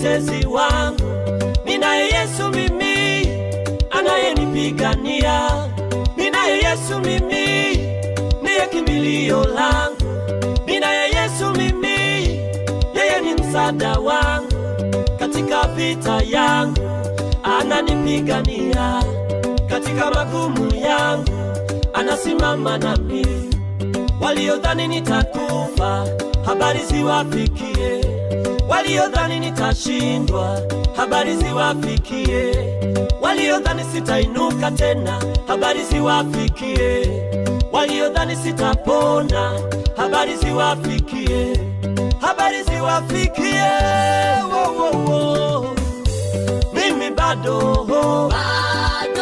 mtetezi wangu. Ninaye Yesu mimi anayenipigania. Ninaye Yesu mimi ndiye kimbilio langu. Ninaye Yesu mimi, yeye ni msaada wangu katika vita yangu, ananipigania katika magumu yangu, anasimama nami. Waliodhani nitakufa, habari ziwafikie. Waliodhani nitashindwa, habari ziwafikie. Waliodhani sitainuka tena, habari ziwafikie. Waliodhani sitapona, habari ziwafikie. Habari ziwafikie. Wo, wo, wo. Mimi bado, Bado